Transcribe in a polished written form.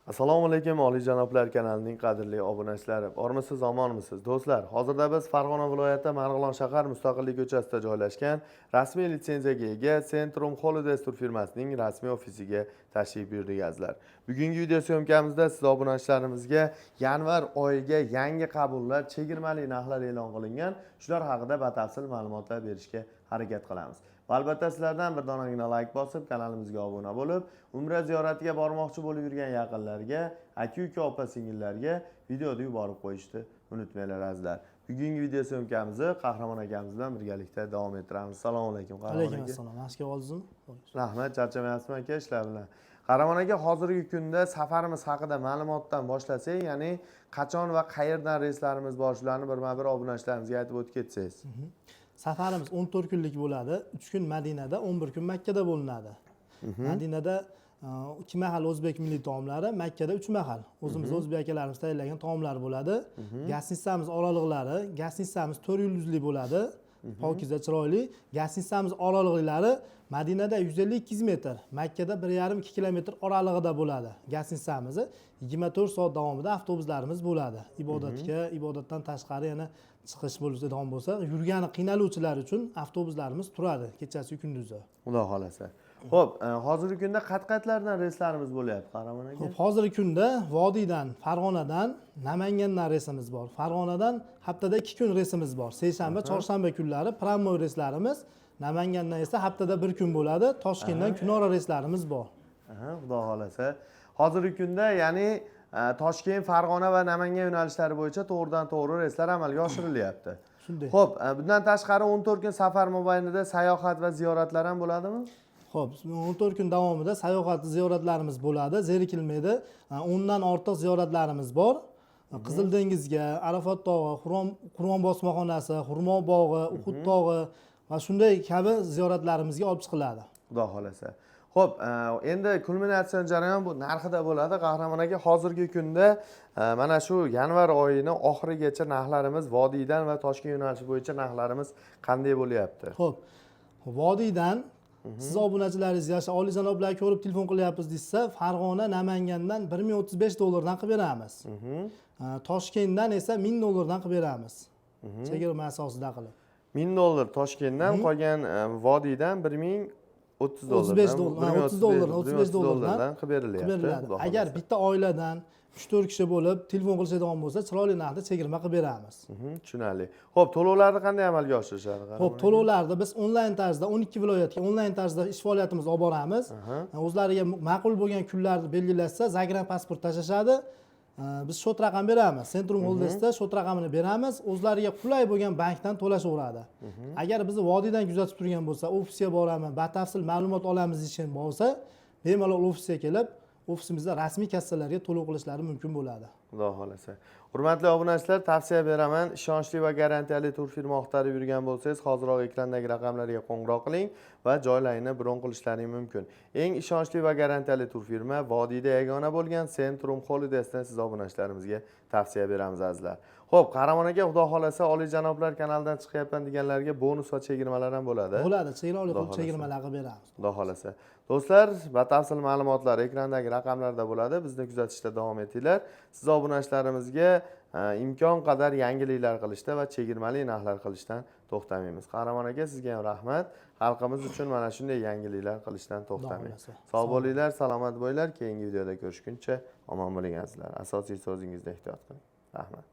Assalomu alaykum, oliyjanoblar kanalining qadrli obunachilari. Bormisiz, omonmisiz? Do'stlar, hozirda biz Farg'ona viloyati Marg'ilon shahar Mustaqillik ko'chasida joylashgan rasmiy litsenziyaga ega Centrum Holidays tur firmasining rasmiy ofisiga tashrif buyurdik, azizlar. Bugungi video syomkamizda siz obunachilarimizga yanvar oyiga yangi qabullar, chegirmali narxlar e'lon qilingan. Shular haqida batafsil ma'lumotlar berishga harakat qilamiz. Va albatta sizlardan bir donagina layk bosib, kanalimizga obuna bo'lib, umra ziyoratiga bormoqchi bo'lib yurgan yaqinlarga, aka-uka, opa singillarga videoni yuborib qo'yishni unutmanglar, azizlar. Bugungi video syomkamizni Qahramon akamiz bilan birgalikda davom ettiramiz. Assalomu alaykum, Qahramon Alaykum aka. assalom. Yaxshi oldingizmi? Rahmat, charchamayapsizmi, aka, ishlar bilan? Qahramon aka, hozirgi kunda safarimiz haqida ma'lumotdan boshlasak, ya'ni qachon va qayerdan reyslarimiz bor, shularni birma-bir obunachilarimizga aytib o'tib ketsangiz. Safarimiz 14 kunlik bo'ladi. 3 kun Madinada, 11 kun Makkada bo'linadi. Madinada ikki mahal o'zbek milliy taomlari, Makkada uch mahal o'zimiz o'zbek akalarimiz tayyorlagan taomlar bo'ladi. Гостиница miz oraliqlari, гостиница miz 4 yulduzli bo'ladi. Pokiza, chiroyli. Гостиница miz oraliqlari Madinada 150-200 metr, Makkada 1,5-2 kilometr oralig'ida bo'ladi. Гостиница mizni 24 soat davomida avtobuslarimiz bo'ladi. Ibodatga, ibodatdan tashqari yana chiqish bo'ladigan bo'lsa, yurgani qiynaluvchilar uchun avtobuslarimiz turadi kechasi, kunduzi. Xudo xohlasa. Xo'p, hozirgi kunda qat-qatlardan reyslarimiz bo'lyapti, Qahramon aka? Xo'p, hozirgi kunda vodiydan, Farg'onadan, Namangandan reysimiz bor. Farg'onadan haftada 2 kun reysimiz bor. Seshanba, chorshanba kunlari прямой reyslarimiz. Namangandan esa haftada bir kun bo'ladi. Toshkentdan kunora reyslarimiz bor. Aha, xudo xohlasa. Hozirgi kunda, ya'ni Toshkent, Farg'ona va Namangan yo'nalishlari bo'yicha to'g'ridan to'g'ri reyslar amalga oshirilyapti. Shunday. Xo'p, bundan tashqari 14 kun safar mobaynida sayohat va ziyoratlar ham bo'ladimi? Xo'p, 14 kun davomida sayohat, ziyoratlarimiz bo'ladi. Zerikilmaydi. 10 dan ortiq ziyoratlarimiz bor. Qizil dengizga, Arafat tog'i, Qur'on bosmaxonasi, Xurmo bog'i, Uhud tog'i va shunday kabi ziyoratlarimizga olib chiqiladi. Xudo xohlasa. Xo'p, endi kulminatsion jarayon bu narxida bo'ladi. Qahramon aka, hozirgi kunda mana shu yanvar oyini oxirigacha narxlarimiz, vodiydan va Toshkent yo'nalishi bo'yicha narxlarimiz qanday bo'lyapti? Xo'p, vodiydan siz obunachilaringizga shu oliyjanoblar ko'rib telefon qilyapmiz desa, Farg'ona, Namangandan 1035 dollardan qilib beramiz. Toshkentdan esa 1000 dollardan qilib beramiz. Chegirma asosida qilib. 1000 dollar Toshkentdan, qolgan vodiydan 1030 dollardan. 35 dollar, ha, 30 dollardan, 35 dollardan dollardan qilib berilyapti. Qilib beriladi. Xudo Agar xohlasa. bitta oiladan 3-4 kishi bo'lib telefon qilishadigan bo'lsa, chiroyli narxda chegirma qilib beramiz. Tushunarli. Xo'p, to'lovlarni qanday amalga oshirishadi, Xo'p, Qahramon aka? to'lovlarni biz onlayn tarzda 12 viloyatga onlayn tarzda ish faoliyatimizni olib boramiz. O'zlariga ma'qul bo'lgan kunlarni belgilashsa, загранпаспорт tashlashadi. Biz счёт raqam beramiz. Centrum Holidaysda счёт raqamini beramiz. O'zlariga qulay bo'lgan bankdan to'lashaveradi. Agar bizni vodiydan kuzatib turgan bo'lsa, ofisga boraman, batafsil ma'lumot olamiz deyishgan bo'lsa, bemalol ofisga kelib, ofisimizda rasmiy kassalarga to'lov qilishlari mumkin bo'ladi. Xudo xohlasa. Hurmatli obunachilar, tavsiya beraman, ishonchli va garantiyali tur firma axtarib yurgan bo'lsangiz, hoziroq ekrandagi raqamlarga qo'ng'iroq qiling va joylarni bron qilishlaring mumkin. Eng ishonchli va garantiyali tur firma vodiyda yagona bo'lgan Centrum Holidaysdan siz obunachilarimizga tavsiya beramiz, azizlar. Xo'p, Qahramon aka, xudo xohlasa, oliyjanoblar kanalidan chiqyapman deganlarga bonus va chegirmalar ham bo'ladi. Bo'ladi, chiroyli Xudo qilib xohlasa. chegirmalar qilib beramiz. Xudo xohlasa. Do'stlar, batafsil ma'lumotlar ekrandagi raqamlarda bo'ladi. Bizni kuzatishda davom etinglar. Siz obunachilarimizga imkon qadar yangiliklar qilishda va chegirmali narxlar qilishdan to'xtamaymiz. Qahramon aka, sizga ham rahmat. Xalqimiz uchun mana shunday yangiliklar qilishdan to'xtamang. Xohlasa. Sog' bo'linglar, salomat bo'linglar. Keyingi videoda ko'rishguncha omon bo'ling, azizlar. Asosiy so'zingizda ehtiyot qiling. Rahmat.